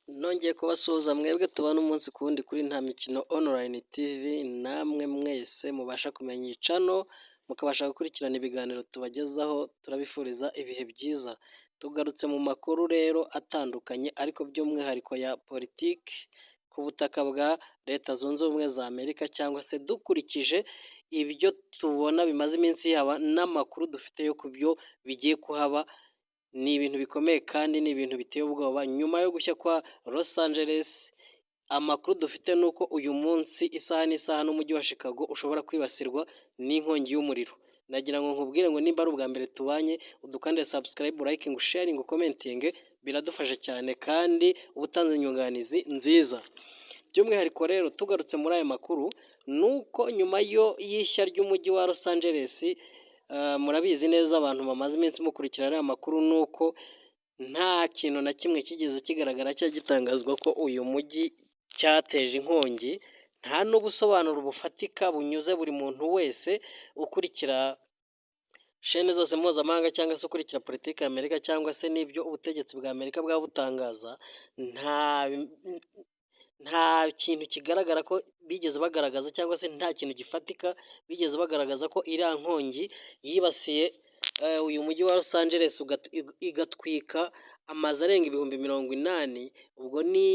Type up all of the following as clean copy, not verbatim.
Nongeye kubasuhuza mwebwe tubana umunsi ku wundi kuri Nta Mikino Online TV, namwe mwese mubasha kumenya iyi channel, mukabasha gukurikirana ibiganiro tubagezaho, turabifuriza ibihe byiza. Tugarutse mu makuru rero atandukanye ariko by'umwihariko ya politiki ku butaka bwa Leta Zunze Ubumwe za Amerika, cyangwa se dukurikije ibyo tubona bimaze iminsi haba n'amakuru dufite yo ku byo bigiye kuhaba, ni ibintu bikomeye kandi ni ibintu biteye ubwoba. Nyuma yo gushya kwa Los Angeles, amakuru dufite ni uko uyu munsi isaha n'isaha n'umujyi wa Chicago ushobora kwibasirwa n'inkongi y'umuriro. Nagira ngo nkubwire ngo nimba ari ubwa mbere tubanye, udukandire subscribe, liking, sharing, commenting, biradufasha cyane kandi uba utanze inyunganizi nziza. By'umwihariko rero tugarutse muri aya makuru, ni uko nyuma yo y'ishya ry'umujyi wa Los Angeles, murabizi neza abantu bamaze iminsi mukurikirana ariya makuru, ni uko nta kintu na kimwe kigeze kigaragara cyangwa gitangazwa ko uyu mujyi cyateje inkongi, nta n'ubusobanuro bufatika bunyuze buri muntu wese ukurikira shene zose mpuzamahanga cyangwa se ukurikira politiki ya Amerika cyangwa se n'ibyo ubutegetsi bwa Amerika bwaba butangaza, nta kintu kigaragara ko bigeze bagaragaza cyangwa se nta kintu gifatika bigeze bagaragaza ko iriya nkongi yibasiye uyu mujyi wa Los Angeles igatwika amazu arenga 80,000, ubwo ni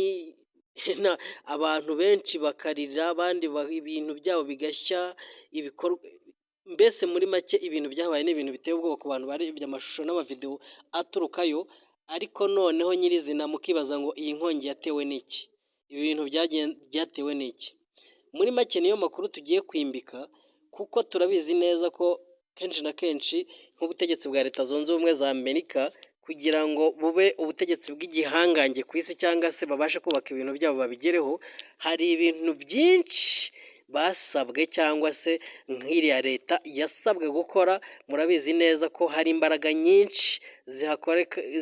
abantu benshi bakarira, abandi ibintu byabo bigashya, ibikorwa mbese muri make ibintu byabaye ni ibintu biteye ubwoba ku bantu barebye amashusho n'amavidewo aturukayo, ariko noneho nyirizina mukibaza ngo iyi nkongi yatewe n'iki? Ibi bintu byatewe n'iki? Muri make niyo makuru tugiye kwimbika kuko turabizi neza ko kenshi na kenshi nk'ubutegetsi bwa Leta Zunze Ubumwe za Amerika kugira ngo bube ubutegetsi bw'igihangange ku isi cyangwa se babashe kubaka ibintu byabo babigereho, hari ibintu byinshi basabwe cyangwa se nk'iriya leta yasabwe gukora. Murabizi neza ko hari imbaraga nyinshi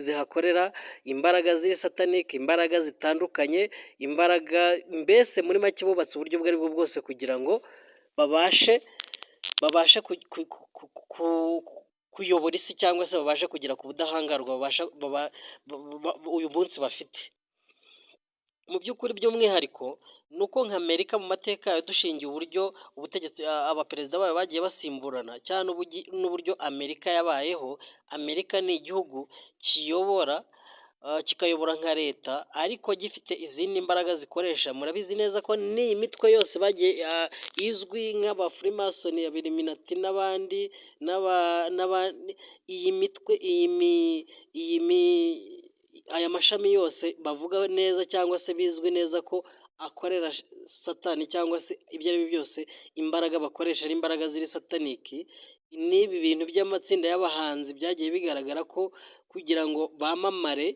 zihakorera, imbaraga ziri satanic, imbaraga zitandukanye, imbaraga mbese muri make bubatse uburyo ubwo aribwo bwose kugira ngo babashe kuyobora isi cyangwa se babashe kugera ku budahangarwa uyu munsi bafite. Mu by'ukuri by'umwihariko ni uko nk'Amerika mu mateka yayo, dushingiye uburyo ubutegetsi, abaperezida bayo bagiye basimburana cyangwa n'uburyo Amerika yabayeho, Amerika ni igihugu kiyobora, kikayobora nka leta ariko gifite izindi mbaraga zikoresha. Murabizi neza ko n'iyi mitwe yose bagiye izwi nk'abafurimasoni, Illuminati n'abandi, iyi mitwe, aya mashami yose bavuga neza cyangwa se bizwi neza ko akorera Satani cyangwa se ibyo ari byo byose imbaraga bakoresha ari imbaraga ziri satanic, n'ibi bintu by'amatsinda y'abahanzi byagiye bigaragara ko kugira ngo bamamare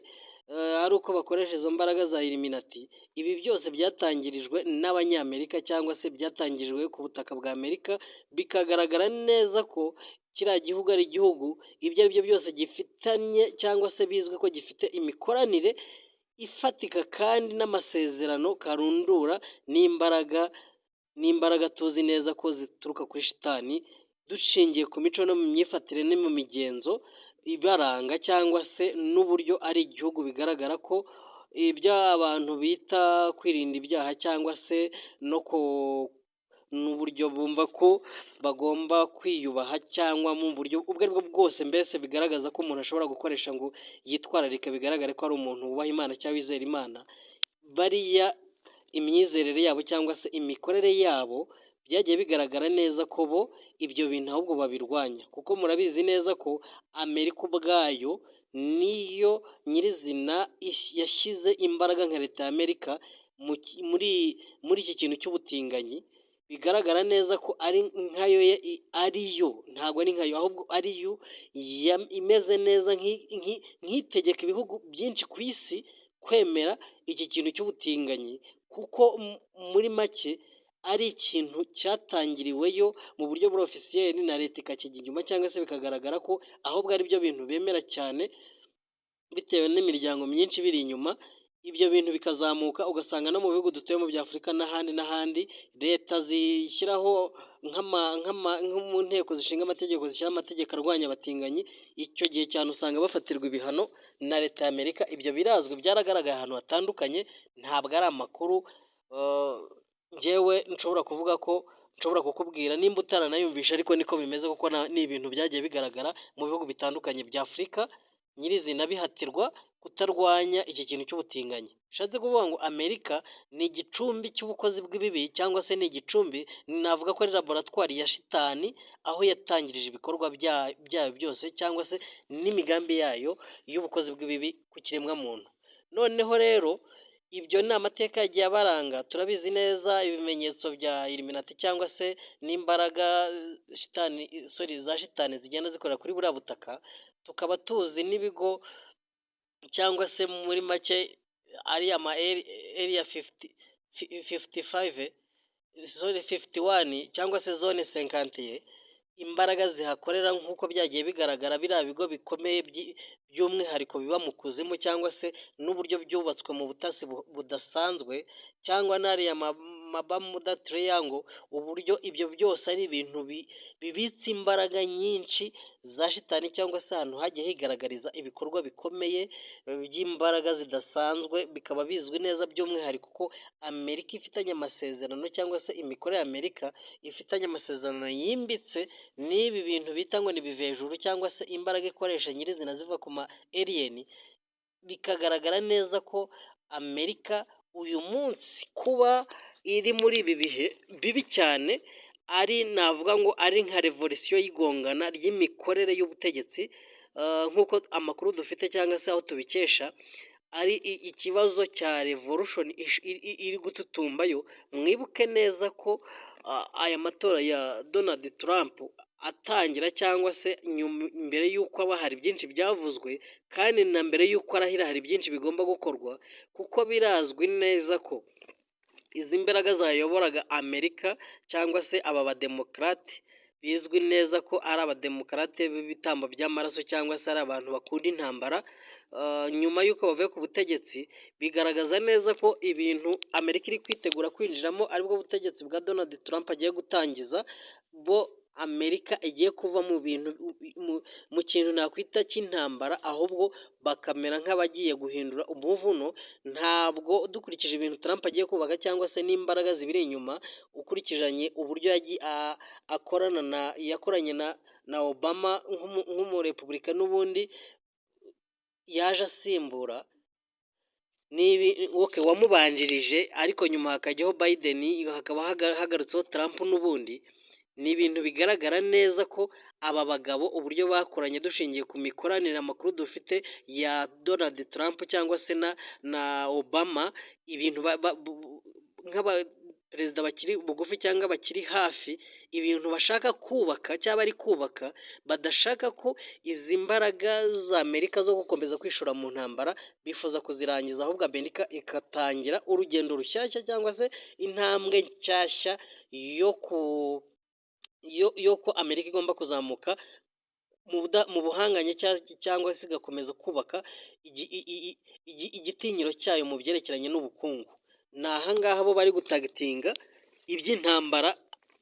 ari uko bakoresha izo mbaraga za Illuminati. Ibi byose byatangirijwe n'Abanyamerika cyangwa se byatangirijwe ku butaka bwa Amerika, bikagaragara neza ko kiriya gihugu ari igihugu ibyo ari byo byose gifitanye cyangwa se bizwi ko gifite imikoranire ifatika kandi n'amasezerano karundura n'imbaraga tuzi neza ko zituruka kuri shitani, dushingiye ku mico no mu myifatire no mu migenzo ibaranga cyangwa se n'uburyo ari igihugu bigaragara ko ibyo abantu bita kwirinda ibyaha cyangwa se no n'uburyo bumva ko bagomba kwiyubaha cyangwa mu buryo ubwo aribwo bwose mbese bigaragaza ko umuntu ashobora gukoresha ngo yitwararike, bigaragare ko ari umuntu wubaha Imana cyangwa wizera Imana, bariya imyizerere yabo cyangwa se imikorere yabo byagiye bigaragara neza ko bo ibyo bintu ahubwo babirwanya, kuko murabizi neza ko Amerika ubwayo niyo nyirizina yashyize imbaraga nka leta ya Amerika muri iki kintu cy'ubutinganyi, bigaragara neza ko ari nkayo ariyo, ntabwo ari nkayo ahubwo ariyo imeze neza nk'itegeka ibihugu byinshi ku isi kwemera iki kintu cy'ubutinganyi, kuko muri make ari ikintu cyatangiriweyo mu buryo buri officiel na leta ikakijya inyuma cyangwa se bikagaragara ko ahubwo ari byo bintu bemera cyane bitewe n'imiryango myinshi ibiri inyuma. Ibyo bintu bikazamuka, ugasanga no mu bihugu dutuyemo bya Afurika n'ahandi n'ahandi, leta zishyiraho nko mu nteko zishinga amategeko, zishyiraho amategeko arwanya abatinganyi. Icyo gihe cyane usanga bafatirwa ibihano na leta ya Amerika. Ibyo birazwi, byaragaragaye ahantu hatandukanye. Ntabwo ari amakuru njyewe nshobora kuvuga ko nshobora kukubwira nimba utaranayumvisha, ariko niko bimeze, kuko ni ibintu byagiye bigaragara mu bihugu bitandukanye bya Afurika nyirizina, bihatirwa kutarwanya iki kintu cy'ubutinganyi. Bishatse kuvuga ngo Amerika ni igicumbi cy'ubukozi bw'ibibi, cyangwa se ni igicumbi, navuga ko ari laboratwari ya shitani, aho yatangirije ibikorwa byayo byose cyangwa se n'imigambi yayo y'ubukozi bw'ibibi ku kiremwamuntu. Noneho rero ibyo ni amateka yagiye abaranga, turabizi neza, ibimenyetso bya Illuminati cyangwa se n'imbaraga shitani, sorry, za shitani zigenda zikorera kuri buriya butaka. Tukaba tuzi n'ibigo, cyangwa se muri make ariya ma area 55, zone 51 cyangwa se zone 51, imbaraga zihakorera nk'uko byagiye bigaragara. Biriya bigo bikomeye by'umwihariko biba mu kuzimu, cyangwa se n'uburyo byubatswe mu butasi budasanzwe, cyangwa n'ariya ma Bermuda Triangle, uburyo ibyo byose ari ibintu bibitse imbaraga nyinshi za shitani, cyangwa se ahantu hagiye higaragariza ibikorwa bikomeye by'imbaraga zidasanzwe. Bikaba bizwi neza by'umwihariko ko Amerika ifitanye amasezerano, cyangwa se imikorere ya Amerika ifitanye amasezerano yimbitse n'ibi bintu bita ngo ni ibivejuru, cyangwa se imbaraga ikoresha nyirizina ziva ku ma alien. Bikagaragara neza ko Amerika uyu munsi kuba iri muri ibi bihe bibi cyane, ari navuga ngo ari nka revolution y'igongana ry'imikorere y'ubutegetsi, nk'uko amakuru dufite cyangwa se aho tubikesha, ari ikibazo cya revolution iri gututumbayo. Mwibuke neza ko aya matora ya Donald Trump atangira, cyangwa se mbere y'uko aba, hari byinshi byavuzwe, kandi na mbere y'uko arahira hari byinshi bigomba gukorwa, kuko birazwi neza ko izi mbaraga zayoboraga Amerika, cyangwa se aba bademokarate bizwi neza ko ari abademokarate b'ibitambo by'amaraso, cyangwa se ari abantu bakunda intambara, nyuma y'uko bavuye ku butegetsi, bigaragaza neza ko ibintu Amerika iri kwitegura kwinjiramo, aribwo butegetsi bwa Donald Trump agiye gutangiza, bo Amerika igiye kuva mu bintu, mu kintu nakwita cy'intambara, ahubwo bakamera nk'abagiye guhindura umuvuno. Ntabwo dukurikije ibintu Trump agiye kubaka, cyangwa se n'imbaraga zibiri inyuma, ukurikiranye uburyo akorana na yakoranye na Obama nk'umurepubulika n'ubundi yaje asimbura wamubanjirije, ariko nyuma hakajyaho Biden, hakaba hagarutseho Trump n'ubundi. Ni ibintu bigaragara neza ko aba bagabo uburyo bakoranye, dushingiye ku mikoranire, amakuru dufite ya Donald Trump cyangwa se na Obama, ibintu nk'abaperezida bakiri bugufi cyangwa bakiri hafi, ibintu bashaka kubaka cyangwa bari kubaka, badashaka ko izi mbaraga za Amerika zo gukomeza kwishora mu ntambara, bifuza kuzirangiza, ahubwo Amerika igatangira urugendo rushyashya cyangwa se intambwe nshyashya yo ku yo ko Amerika igomba kuzamuka mu buhanganye, cyangwa se igakomeza kubaka igitinyiro cyayo mu byerekeranye n'ubukungu. Ni ahangaha bo bari gutargetinga iby'intambara.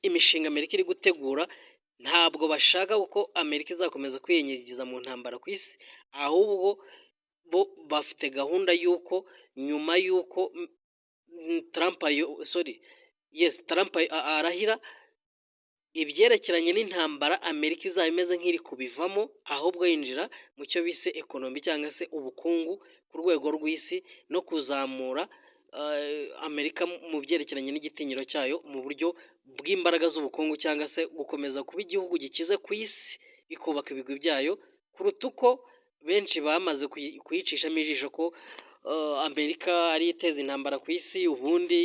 Imishinga Amerika iri gutegura, ntabwo bashaka ko Amerika izakomeza kwiyinjiza mu ntambara ku isi, ahubwo bo bafite gahunda y'uko nyuma y'uko Trump, sorry, yes, Trump arahira, ibyerekeranye n'intambara Amerika izaba imeze nk'iri kubivamo, ahubwo yinjira mu cyo bise economy, cyangwa se ubukungu ku rwego rw'isi, no kuzamura Amerika mu byerekeranye n'igitinyiro cyayo mu buryo bw'imbaraga z'ubukungu, cyangwa se gukomeza kuba igihugu gikize ku isi, ikubaka ibigwi byayo kuruta uko benshi bamaze kuyicishamo ijisho ko Amerika ariyo iteza intambara ku isi, ubundi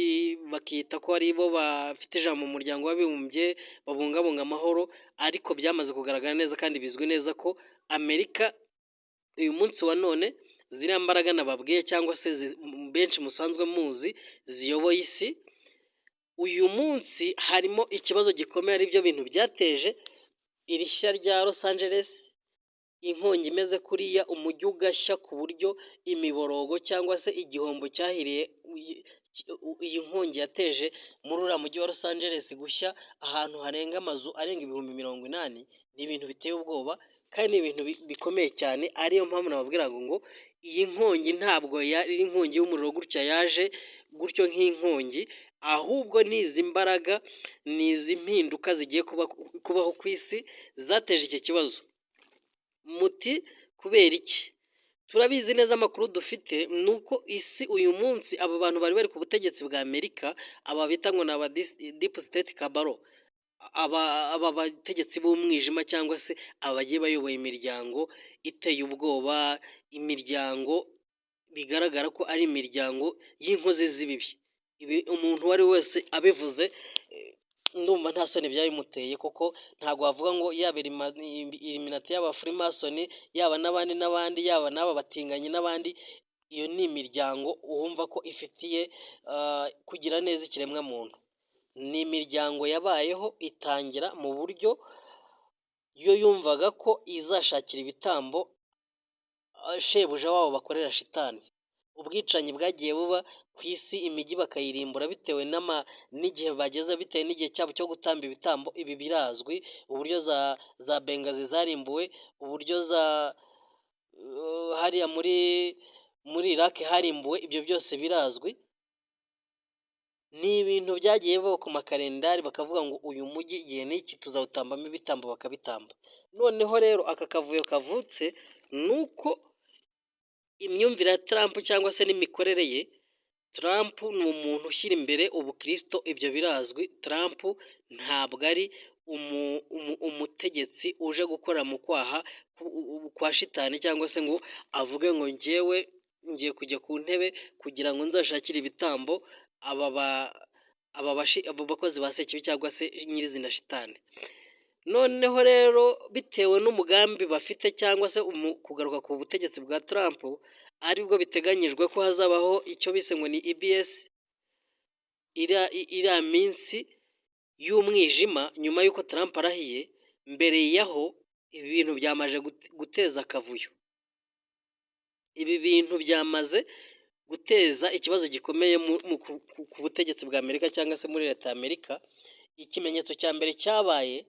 bakita ko ari bo bafite ijambo mu Muryango w'Abibumbye, babungabunga amahoro. Ariko byamaze kugaragara neza kandi bizwi neza ko Amerika uyu munsi wa none, ziriya mbaraga nababwiye, cyangwa se benshi musanzwe muzi ziyoboye isi, uyu munsi harimo ikibazo gikomeye, aribyo bintu byateje iri shya rya Los Angeles. Inkongi imeze kuriya, umujyi ugashya ku buryo imiborogo cyangwa se igihombo cyahiriye iyi nkongi yateje muri uriya mujyi wa Los Angeles gushya ahantu harenga amazu arenga 80,000, ni ibintu biteye ubwoba kandi ni ibintu bikomeye cyane. Ariyo mpamvu nababwiraga ngo iyi nkongi ntabwo yari inkongi y'umuriro gutya yaje gutyo nk'inkongi, ahubwo ni izi mbaraga, ni izi mpinduka zigiye kubaho ku isi zateje iki kibazo. Muti kubera iki? Turabizi neza, amakuru dufite ni uko isi uyu munsi aba bantu bari bari ku butegetsi bwa Amerika, aba bita ngo ni aba deep state cabal, aba bategetsi b'umwijima cyangwa se abagiye bayoboye imiryango iteye ubwoba, imiryango bigaragara ko ari imiryango y'inkozi z'ibibi. Ibi umuntu uwo ari we wese abivuze ndumva nta soni byabimuteye, kuko ntabwo wavuga ngo yaba Illuminati, yaba Freemason, yaba n'abandi n'abandi, yaba n'aba batinganyi n'abandi, iyo ni imiryango wumva ko ifitiye kugira neza ikiremwamuntu. Ni imiryango yabayeho itangira mu buryo yo yumvaga ko izashakira ibitambo shebuja wabo bakorera shitani. Ubwicanyi bwagiye buba ku isi, imijyi bakayirimbura bitewe n'igihe bageze, bitewe n'igihe cyabo cyo gutamba ibitambo. Ibi birazwi, uburyo za Bengazi zarimbuwe, uburyo za hariya muri Iraq harimbuwe, ibyo byose birazwi. Ni ibintu byagiye biba ku makalendari, bakavuga ngo uyu mujyi igihe n'iki tuzawutambamo ibitambo, bakabitamba. Noneho rero aka kavuyo kavutse ni uko imyumvire ya Trump cyangwa se n'imikorere ye. Trump ni umuntu ushyira imbere ubukristo, ibyo birazwi. Trump ntabwo ari umutegetsi uje gukora mu kwaha kwa shitani cyangwa se ngo avuge ngo njyewe ngiye kujya ku ntebe kugira ngo nzashakire ibitambo aba bakozi ba sekibi cyangwa se nyirizina shitani. Noneho rero bitewe n'umugambi bafite cyangwa se kugaruka ku butegetsi bwa Trump, aribwo biteganyijwe ko hazabaho icyo bise ngo ni EBS, iriya minsi y'umwijima nyuma y'uko Trump arahiye. Mbere yaho ibi bintu byamaze guteza akavuyo, ibi bintu byamaze guteza ikibazo gikomeye ku butegetsi bwa Amerika cyangwa se muri leta ya Amerika. Ikimenyetso cya mbere cyabaye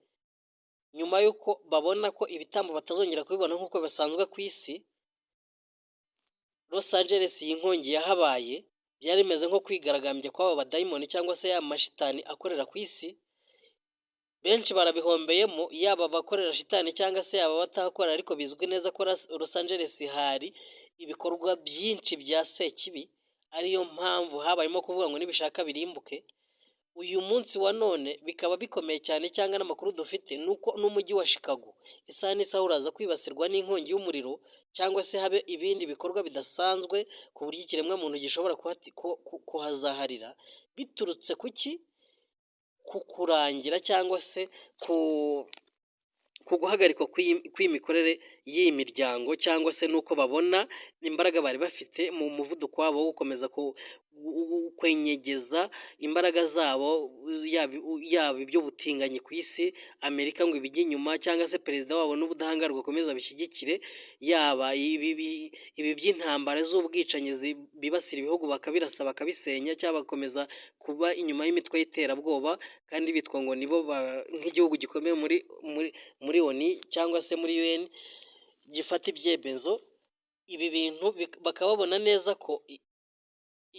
nyuma y'uko babona ko ibitambo batazongera kubibona nk'uko bisanzwe ku isi. Los Angeles, iyi nkongi yahabaye byari bimeze nko kwigaragambya kw'aba badayimoni cyangwa se ya mashitani akorera ku isi. Benshi barabihombeyemo, yaba abakorera shitani cyangwa se yaba abatahakora, ariko bizwi neza ko Los Angeles hari ibikorwa byinshi bya sekibi, ariyo mpamvu habayemo kuvuga ngo nibishaka birimbuke. Uyu munsi wa none bikaba bikomeye cyane, cyangwa n'amakuru dufite ni uko n'umujyi wa Chicago isaha n'isaha uraza kwibasirwa n'inkongi y'umuriro cyangwa se habe ibindi bikorwa bidasanzwe ku buryo ikiremwamuntu gishobora kuhazaharira biturutse ku ki? Ku kurangira cyangwa se ku guhagarikwa kw'iyi mikorere y'iyi miryango, cyangwa se n'uko babona imbaraga bari bafite mu muvuduko wabo wo gukomeza kwenyegeza imbaraga zabo, yaba iby'ubutinganyi ku isi, Amerika ngo ibijye inyuma cyangwa se perezida wabo n'ubudahangarwa akomeze abishyigikire, yaba ibi by'intambara z'ubwicanyi bibasira ibihugu bakabirasa bakabisenya, cyangwa bagakomeza kuba inyuma y'imitwe y'iterabwoba kandi bitwa ngo nibo nk'igihugu gikomeye muri ONU cyangwa se muri UN gifata ibyemezo. Ibi bintu bakaba babona neza ko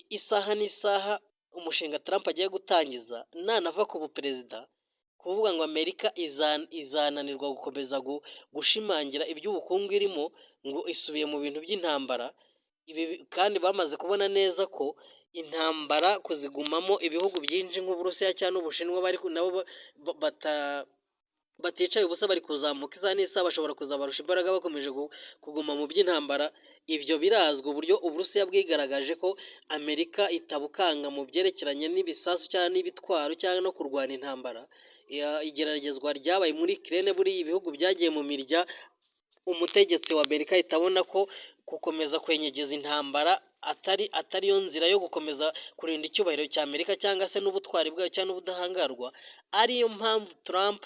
isaha n'isaha umushinga Trump agiye gutangiza nanava ku buperezida, kuvuga ngo Amerika izananirwa gukomeza gushimangira iby'ubukungu irimo ngo isubiye mu bintu by'intambara. Ibi kandi bamaze kubona neza ko intambara kuzigumamo ibihugu byinshi nk'Uburusiya cyangwa n'Ubushinwa bari nabo baticaye ubusa, bari kuzamuka, isaha n'isaha bashobora kuzabarusha imbaraga bakomeje kuguma mu by'intambara. Ibyo birazwi, uburyo Uburusiya bwigaragaje ko Amerika itabukanga mu byerekeranye n'ibisasu cyangwa n'ibitwaro cyangwa no kurwana intambara. Igeragezwa ryabaye muri Ukraine, buriya ibihugu byagiye mu mirya, umutegetsi wa Amerika ahita abona ko gukomeza kwenyegeza intambara atari yo nzira yo gukomeza kurinda icyubahiro cya Amerika cyangwa se n'ubutwari bwayo cyangwa n'ubudahangarwa. Ariyo mpamvu Trump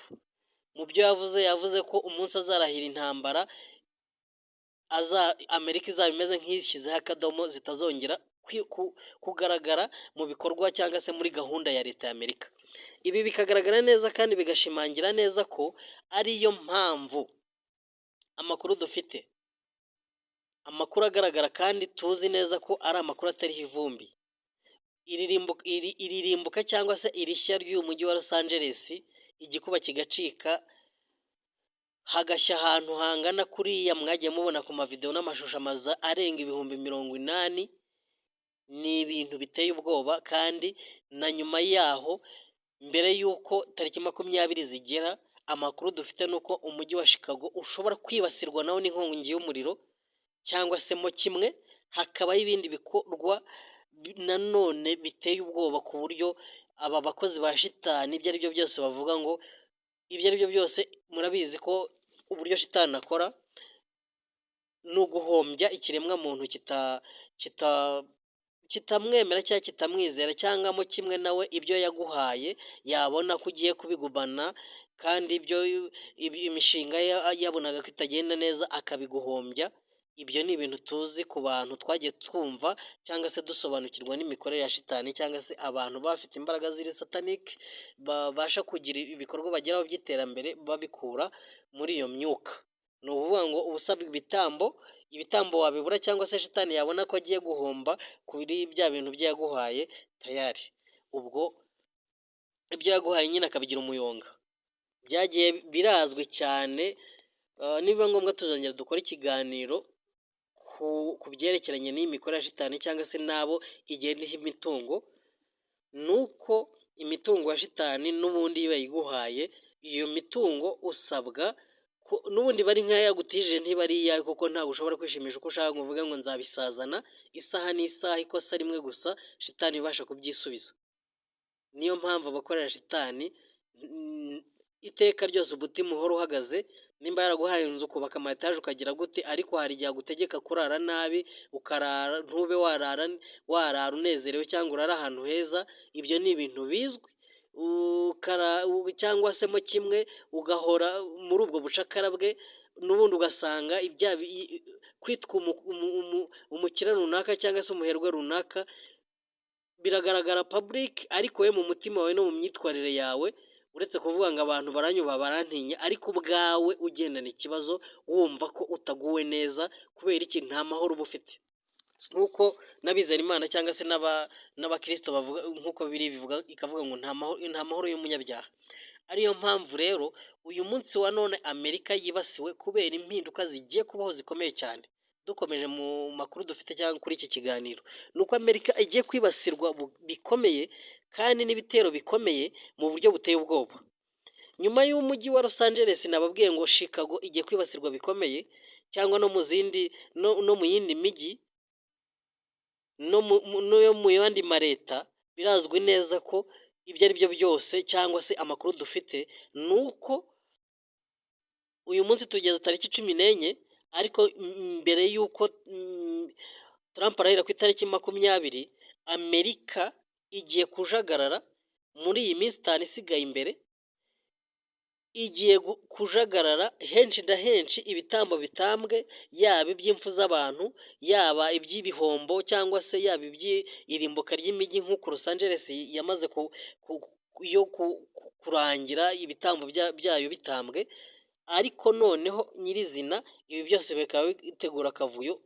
mu byo yavuze, yavuze ko umunsi azarahira intambara Amerika izaba imeze nk'ishyizeho akadomo, zitazongera kugaragara mu bikorwa cyangwa se muri gahunda ya leta ya Amerika. Ibi bikagaragara neza kandi bigashimangira neza ko ariyo mpamvu amakuru dufite, amakuru agaragara kandi tuzi neza ko ari amakuru atariho ivumbi, iri rimbuka cyangwa se iri shya ry'uyu mujyi wa Los Angeles, igikuba kigacika, hagashya ahantu hangana kuriya mwagiye mubona ku mavideo n'amashusho, amazu arenga 80,000, ni ibintu biteye ubwoba. Kandi na nyuma yaho, mbere y'uko tariki 20 zigera, amakuru dufite ni uko umujyi wa Chicago ushobora kwibasirwa nawo n'inkongi y'umuriro cyangwa se mo kimwe hakabaho ibindi bikorwa nanone biteye ubwoba, ku buryo aba bakozi ba shitani ibyo ari byo byose bavuga ngo ibyo ari byo byose. Murabizi ko uburyo shitani akora ni uguhombya ikiremwamuntu kitamwemera cyangwa kitamwizera, cyangwa mo kimwe nawe ibyo yaguhaye yabona ko ugiye kubigumana, kandi ibyo imishinga ye yabonaga ko itagenda neza akabiguhombya. Ibyo ni ibintu tuzi ku bantu twagiye twumva cyangwa se dusobanukirwa n'imikorere ya shitani, cyangwa se abantu bafite imbaraga ziri satanic, babasha kugira ibikorwa bageraho by'iterambere babikura muri iyo myuka. Ni ukuvuga ngo uba usabwa ibitambo, ibitambo wabibura cyangwa se shitani yabona ko agiye guhomba kuri bya bintu bye yaguhaye, tayari ubwo ibyo yaguhaye nyine akabigira umuyonga. Byagiye birazwi cyane, nibiba ngombwa tuzongera dukore ikiganiro ku byerekeranye n'iyi mikorere ya shitani cyangwa se n'abo igenda iha imitungo. Ni uko imitungo ya shitani n'ubundi iyo bayiguhaye, iyo mitungo usabwa n'ubundi bari nk'iyo yagutije, ntiba ari iyawe, kuko ntabwo ushobora kwishimisha uko ushaka ngo uvuge ngo nzabisazana. Isaha n'isaha, ikosa rimwe gusa, shitani ibasha kubyisubiza. Niyo mpamvu abakorera shitani iteka ryose umutima uhora uhagaze. Nimba yaraguhaye inzu, ukubaka ama etaje, ukagira gute, ariko hari igihe agutegeka kurara nabi, ukarara ntube warara warara unezerewe cyangwa urare ahantu heza. Ibyo ni ibintu bizwi, cyangwa se mo kimwe ugahora muri ubwo bucakara bwe, n'ubundi ugasanga kwitwa umukire runaka cyangwa se umuherwe runaka biragaragara public, ariko we mu mutima wawe no mu myitwarire yawe, uretse kuvuga ngo abantu baranyubaha, barantinya, ariko ubwawe ugendana ikibazo, wumva ko utaguwe neza. Kubera iki? Nta mahoro uba ufite. Nk'uko n'abizera Imana cyangwa se n'abakirisito bavuga, nk'uko biri bivuga, ikavuga ngo nta mahoro y'umunyabyaha. Ariyo mpamvu rero uyu munsi wa none Amerika yibasiwe kubera impinduka zigiye kubaho zikomeye cyane. Dukomeje mu makuru dufite cyangwa kuri iki kiganiro, ni uko Amerika igiye kwibasirwa bikomeye kandi n'ibitero bikomeye mu buryo buteye ubwoba. Nyuma y'umujyi wa Los Angeles, nababwiye ngo Chicago igiye kwibasirwa bikomeye, cyangwa no mu zindi no mu yindi mijyi no mu yandi maleta. Birazwi neza ko ibyo ari byo byose cyangwa se amakuru dufite ni uko uyu munsi tugeze tariki 14, ariko mbere y'uko Trump arahira ku itariki 20, Amerika igiye kujagarara muri iyi minsi 5 isigaye imbere. Igiye kujagarara henshi na henshi, ibitambo bitambwe, yaba iby'impfu z'abantu, yaba iby'ibihombo, cyangwa se yaba iby'irimbuka ry'imijyi, nk'uko Los Angeles yamaze kurangira ibitambo byayo bitambwe. Ariko noneho nyirizina ibi byose bikaba bitegura akavuyo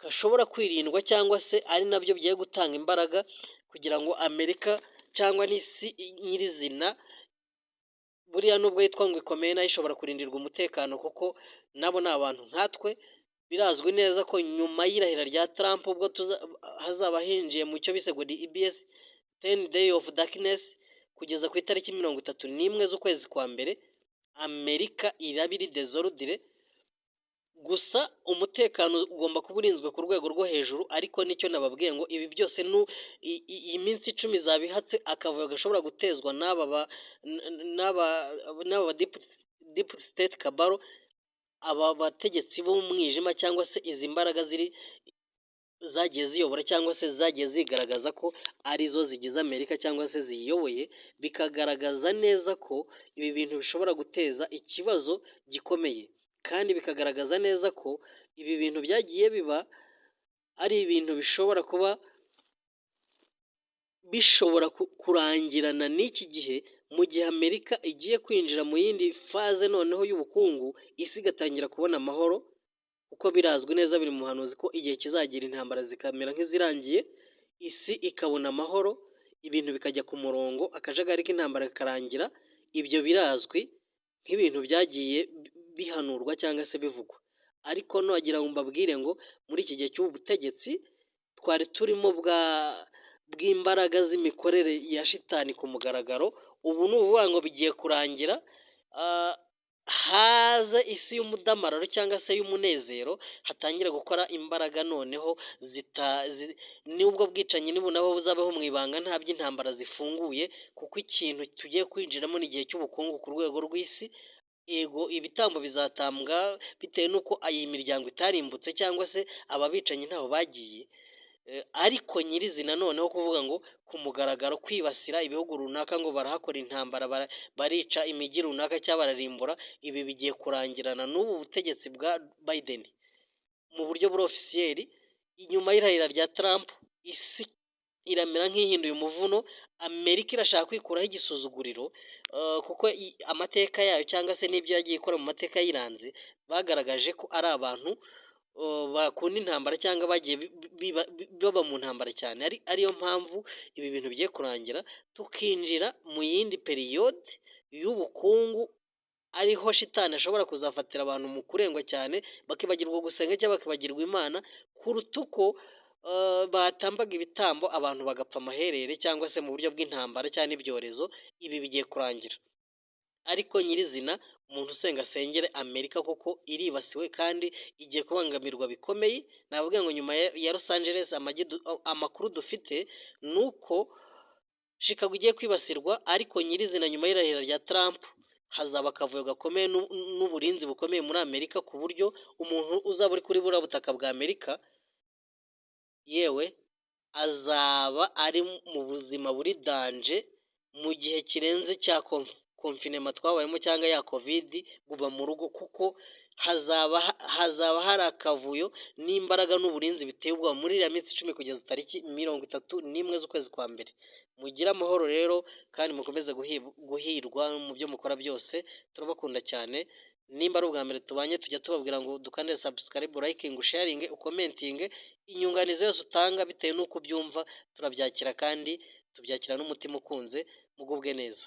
gashobora kwirindwa, cyangwa se ari nabyo bigiye gutanga imbaraga kugira ngo Amerika cyangwa n'isi nyirizina, buriya nubwo yitwa ngo ikomeye, nayo ishobora kurindirwa umutekano, kuko nabo ni abantu nkatwe. Birazwi neza ko nyuma y'irahira rya Trump, ubwo hazaba hinjiye mu cyo bise ngo ni EBS 10 day of darkness, kugeza ku itariki 31 z'ukwezi kwa mbere, Amerika iraba iri désordre. Gusa umutekano ugomba kuba urinzwe ku rwego rwo hejuru. Ariko nicyo nababwiye ngo ibi byose iyi minsi 10 izaba ihatse akavuyo gashobora gutezwa n'aba deep state cabal, aba bategetsi b'umwijima, cyangwa se izi mbaraga ziri zagiye ziyobora cyangwa se zagiye zigaragaza ko arizo zigize Amerika cyangwa se ziyiyoboye. Bikagaragaza neza ko ibi bintu bishobora guteza ikibazo gikomeye, kandi bikagaragaza neza ko Ibi bintu byagiye biba ari ibintu bishobora kuba bishobora kurangirana n'iki gihe, mu gihe Amerika igiye kwinjira mu yindi phase noneho y'ubukungu, isi igatangira kubona amahoro, kuko birazwi neza, biri mu buhanuzi ko igihe kizagira intambara zikamera nk'izirangiye, isi ikabona amahoro, ibintu bikajya ku murongo, akajagari k'intambara kakarangira. Ibyo birazwi nk'ibintu byagiye bihanurwa cyangwa se bivugwa. Ariko nagira ngo mbabwire ngo muri iki gihe cy'ubu butegetsi twari turimo bwa bw'imbaraga z'imikorere ya shitani ku mugaragaro, ubu ni ukuvuga ngo bigiye kurangira, haze isi y'umudamararo cyangwa se y'umunezero, hatangire gukora imbaraga noneho n'ubwo bwicanyi nibunabaho buzabaho mu ibanga, nta by'intambara zifunguye, kuko ikintu tugiye kwinjiramo ni igihe cy'ubukungu ku rwego rw'isi. Ego, ibitambo bizatambwa bitewe n'uko iyi miryango itarimbutse cyangwa se aba bicanyi ntaho bagiye, ariko nyirizina noneho kuvuga ngo ku mugaragaro kwibasira ibihugu runaka ngo barahakora intambara, barica imijyi runaka cyangwa bararimbura, ibi bigiye kurangirana n'ubu butegetsi bwa Biden mu buryo buri officiel. Inyuma y'irahira rya Trump, isi iramera nk'ihinduye umuvuno. Amerika irashaka kwikuraho igisuzuguriro, kuko amateka yayo cyangwa se n'ibyo yagiye ikora mu mateka yiranze, bagaragaje ko ari abantu bakunda intambara cyangwa bagiye baba mu ntambara cyane, ariyo mpamvu ibi bintu bigiye kurangira, tukinjira mu yindi période y'ubukungu, ariho shitani ashobora kuzafatira abantu mu kurengwa cyane, bakibagirwa gusenga cyangwa bakibagirwa Imana, kuruta uko batambaga ibitambo abantu bagapfa amaherere cyangwa se mu buryo bw'intambara cyangwa n'ibyorezo. Ibi bigiye kurangira. Ariko nyirizina umuntu usenga asengere Amerika, kuko iribasiwe kandi igiye kubangamirwa bikomeye. Navuga ngo nyuma ya Los Angeles, amakuru dufite ni uko Chicago igiye kwibasirwa, ariko nyirizina nyuma y'irahira rya Trump hazaba akavuyo gakomeye n'uburinzi bukomeye muri Amerika, ku buryo umuntu uzaba uri kuri buriya butaka bwa Amerika, yewe, azaba ari mu buzima buri danger mu gihe kirenze cya confinement twabayemo cyangwa ya Covid guma mu rugo, kuko hazaba hari akavuyo n'imbaraga n'uburinzi biteye ubwoba muri iriya minsi 10 kugeza tariki 31 z'ukwezi kwa mbere. Mugire amahoro rero kandi mukomeze guhirwa mu byo mukora byose. Turabakunda cyane. Nimba ari ubwa mbere tubanye, tujya tubabwira ngo dukande subscribe, liking, sharing, ucommentinge. Inyunganizi yose utanga bitewe n'uko ubyumva turabyakira kandi tubyakira n'umutima ukunze. Mugubwe neza.